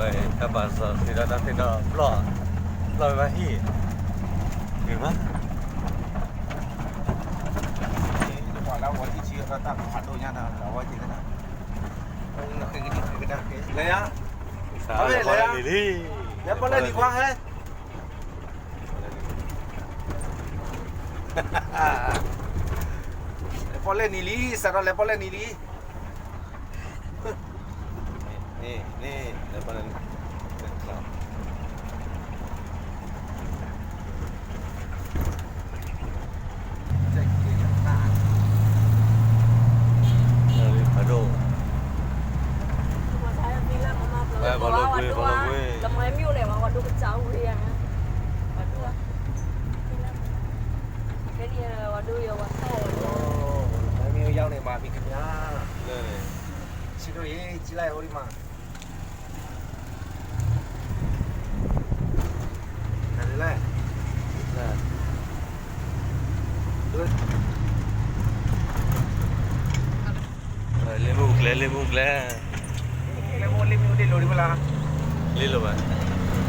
တၢ်ပာ်စီဆှံဒီးတၢ်သ့ၣ်နီၣ်ဘျီၣ်, ဘျီၣ်ဝဲဘၣ်ဟံၣ်, ဂ့ၤမး, ပှၤလၢအဝဲဟံၣ်ဆံအသၣ်တဖးဒိၣ်ညါတၢ်လၢအဝဲက့ၤကနၣ်, လဲၤယၤ, လဲၤယၤ, လဲၤပီၣ်လဲၣ်နံၤလံ, လဲၤပီၣ်လဲၣ်နံၤခွါဟဲ လဲၤပီၣ်လဲၣ်နံၤလံ, စးထီၣ်လဲၤပီၣ်လဲၣ်နံၤလံ, လဲၤပီၣ်လဲၣ်နံၤ, ဖးဒိၣ်, ပှၤလိာ်ကွံာ် ပှၤလိာ်ကွံာ်, မ့ၢ်ယၤန့ၣ်မၤမံၤကမၣ်, လၢန့ၣ်, ဆံးဒိၣ်အံၤ ကံလၢအအိၣ်ဒံးမး, လဲၣ်, လ့မုၢ်ကျဲ လ့မုၢ်ကျဲ, လ့မုၢ် လ့မုၢ်ဒ့လိာ်ဒံးဝဲလၢ, လ့လိာ်ဘၣ်, ကဲ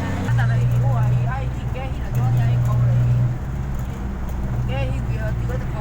ဟံၣ်ဝံၤအီၤ တုၤဝဲတခီ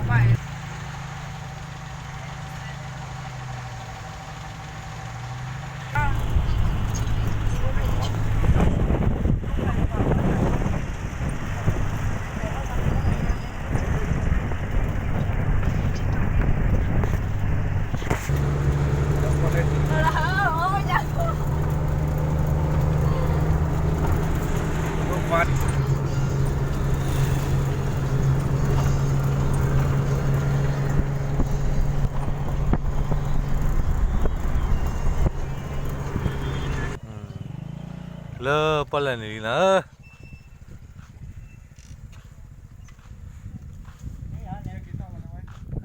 ပၢ် လၢပီၣ်လဲၣ်နံၤလံနၤဧၢ,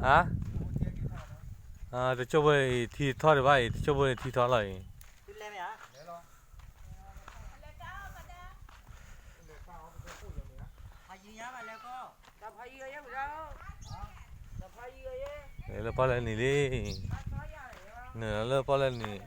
ဟါ, တကၠိၢ်ဖိအံၤထံထီၣ်ဒံးဘၣ်အံၤ တကၠိၢ်ဖိန့ၣ်ထံထီၣ်လီၤအံၤ, လၢပီၣ်လဲၣ်နံၤလံ, နလၢပီၣ်လဲၣ်နံၤ, သ့ၣ်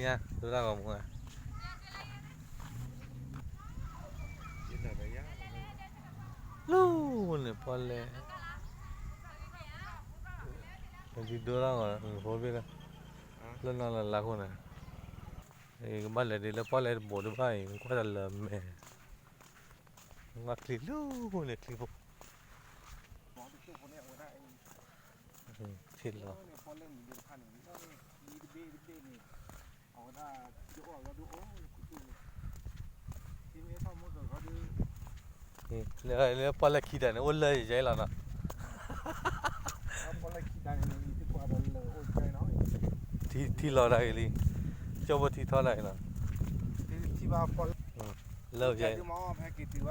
ညါ ဒိၣ်တၢ်ဂီၤမူဧါ, လၢန့ၣ်ပီၣ်လဲၣ်, ဒ်ဒိၣ်တၢ်ဂီၤ ဖိဘ့ၣ်လၢ, လၢနီၢ်လၢလါခိၣ်န့ၣ်, ကဘၣ်လဲၤဒ်လၢပီၣ်လဲၣ်တဘိးဒံးဘၣ်အံၤ ကွၢ်တၢ်လၢမဲာ်, ဘၣ်ချံလၢန့ၣ်ချံဖိ, ထံလီၤ လၢပီၣ်လဲၣ်ခံဒးန့ၣ် အိၣ်လၢယဲလီၤနီၤ, ထံလီၤဒၣ်ဂ့ၤလံ,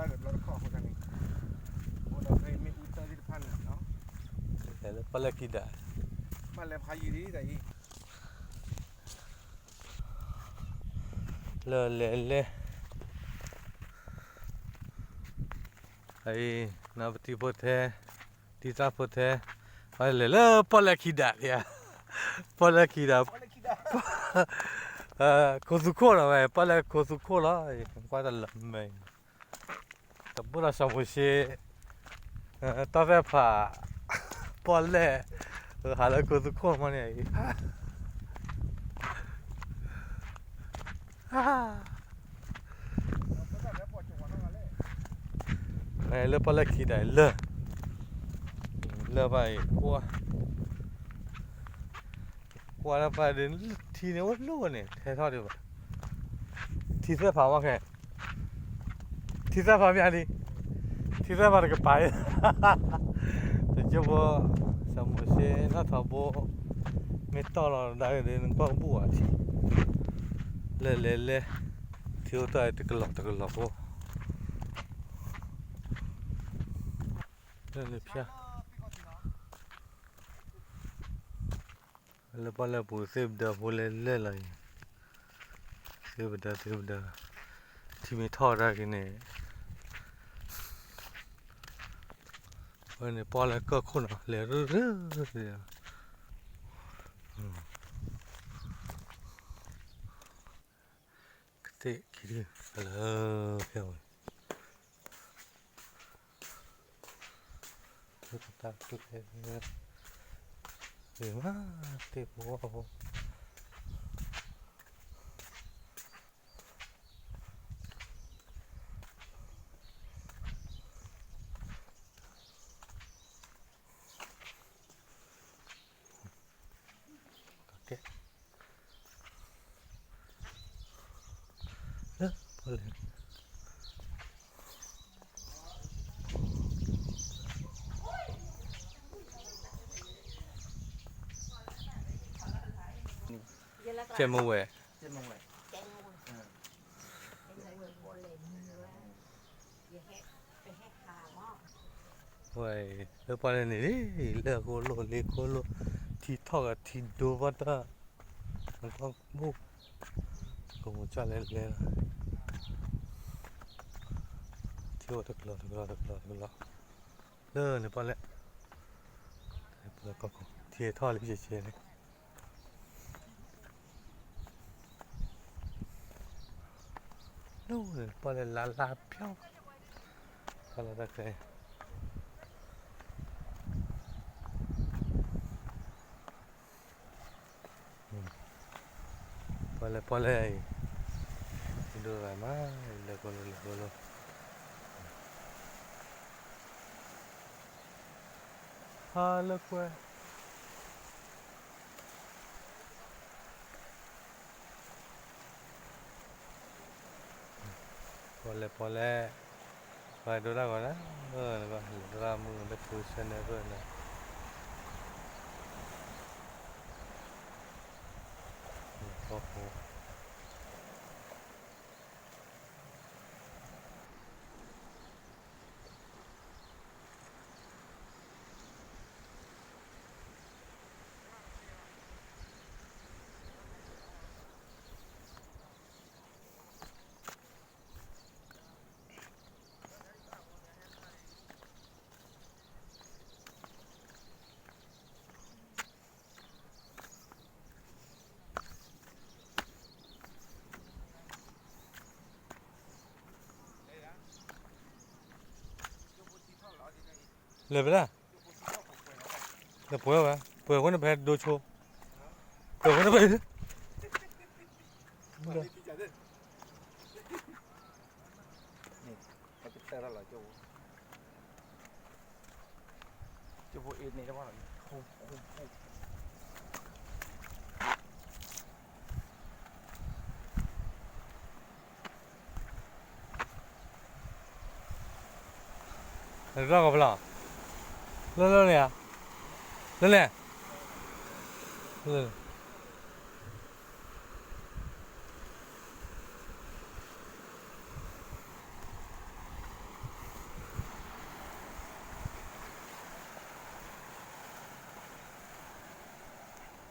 ကၠိဖိထံထီၣ်ဒၣ်ဂ့ၤလံ, လၢယဲ လၢပီၣ်လဲၣ်ခံဒး, လၢလဲၤလဲၤ, အံၤ နီၢ်ပတံၤဖိထဲ, တံၤသၣ်ဖိထဲ, လဲၤလၢပီၣ်လဲၣ်ခံဒးလံဧါ, ပီၣ်လဲၣ်ခံဒး, ခိသူခိၣ်လီၤဝဲ ပီၣ်လဲၣ်ခိသူခိၣ်လီၤ, ကွၢ်တၢ်လၢမဲာ်, တဘိၣ်ဒီးစီၤမိၤၡ့, တၢ်သ့ၣ်ဖး, ပီၣ်လဲၣ်, ဟးလၢခိသူခိၣ်မးန့ၣ်အံၤ လၢပီၣ်လဲၣ်ခံဒးလၢ, လၢဘၣ်အံၤ, ကွၢ်တၢ်ပာ်ဒ်ထံန့ၣ်အိၣ်လၢန့ၣ် ထဲထီၣ်ဒံးဘၣ်, ထံသ့ၣ်ဖးမးခဲ, ထံသ့ၣ်ဖးမးဒံး, ထံသ့ၣ်ဖးတကပၤအံၤ, တကၠိဖိ, စီၤမိၤၡ့ နီၢ်ထီဘိ, မ့ၢ်တီၢ်လီၤဒၣ်ဂ့ၤဒ်နကွၢ်ကဘူၣ်အီၤထံ, လၢလဲၤလဲၤ, ထံအိၣ်တၢ်တကလီၤတကလီၤဖိ, လၢဖၠါ လၢပီၣ်လဲၣ်ပူၤသ့ၣ်ပဒၢဖိလဲၤလဲၤလီၤအံၤ, သ့ၣ်ပဒၢ သ့ၣ်ပဒၢ, ထံမ့ၢ်ထီၣ်ဒၣ်က့ၤန့ၣ်, ဝဲန့ၣ်ပီၣ်လဲၣ်ကၢၢ်ခိၣ်နီၤ လဲၤရၢၢ်ရၢၢ်, ကသ့ၣ်ခံဒုလၢဖဲဝဲ, တၢ်ကျဲ, ဂ့ၤမး, သ့ၣ်ဖိဝၣ်ဖိ ကဲ, လၢပီၣ်လဲၣ်, ကဲမဝဲ, ဝဲအံၤ လၢပီၣ်လဲၣ်န့ၣ်လံ, လၢအဃိလိၣ်လ့ခိၣ်လိၣ်, ထံထီၣ်ဂၤထံဒိဘၣ်တၢ်, နကီၢ်ဘိၣ်, ကမိၢ်ကၠၢ်လဲၤလဲၤလီၤ, ထံအိၣ်တကလီၤတကလီၤတကလီၤတကလီၤ, လၢန့ၣ်ပီၣ်လဲၣ်, ထံထီၣ်လံကဲကဲန့ၣ် လၢန့ၣ်ပီၣ်လဲၣ်လါလါဖျီ, ဖီလီၤတၢ်ခဲအံၤ, ပီၣ်လဲၣ်ပီၣ်လဲၣ်အံၤ, ဒိၣ်ဂၤမး, လဲၤကိးလိာ်လဲၤကိးလိာ်, ဟါလၢကွဲ ပီၣ်လဲၣ်ပီၣ်လဲၣ်, ပှၤဒိတၢ်ဂီၤဒၣ်, လဲၤဒိတၢ်မုၢ်လၢပူၤဆဲနဲၣ်ရဲၣ်လၢ ကီၢ်ဖိ လဲၤဖဲလဲၣ်, လဲၤပှဲၤဝဲ, ပှဲၤဃိန့ၣ်ဖဲဒိဆိ, ပှဲၤဃိန့ၣ်ဖဲ လၢကီၢ်ဖဲလဲၣ်, လၢလၢန့ၣ်ဧါ, လၢန့ၣ်,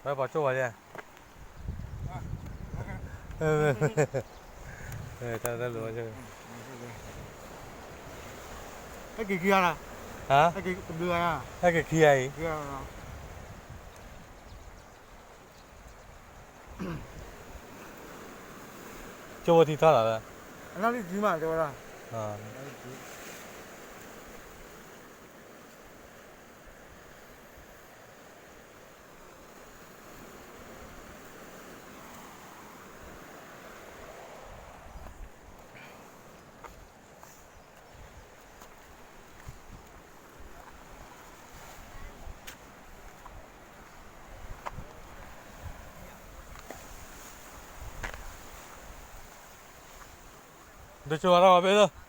ပှၤကၠိၣ်ဝဲဒၣ်, တၢ်တၢ်လိၤ, ဟဲက့ၤခံဂၤလီၤ, ဟဲက့ၤခံဂၤအံၤ, ကၠိဖိထံထီၣ်လီၤ, အနီၢ်လံၢ်စုမးတဲဝဲဒၣ် တကၠိၤအတၢ်ဂီၤဘ့ၣ်လၢ,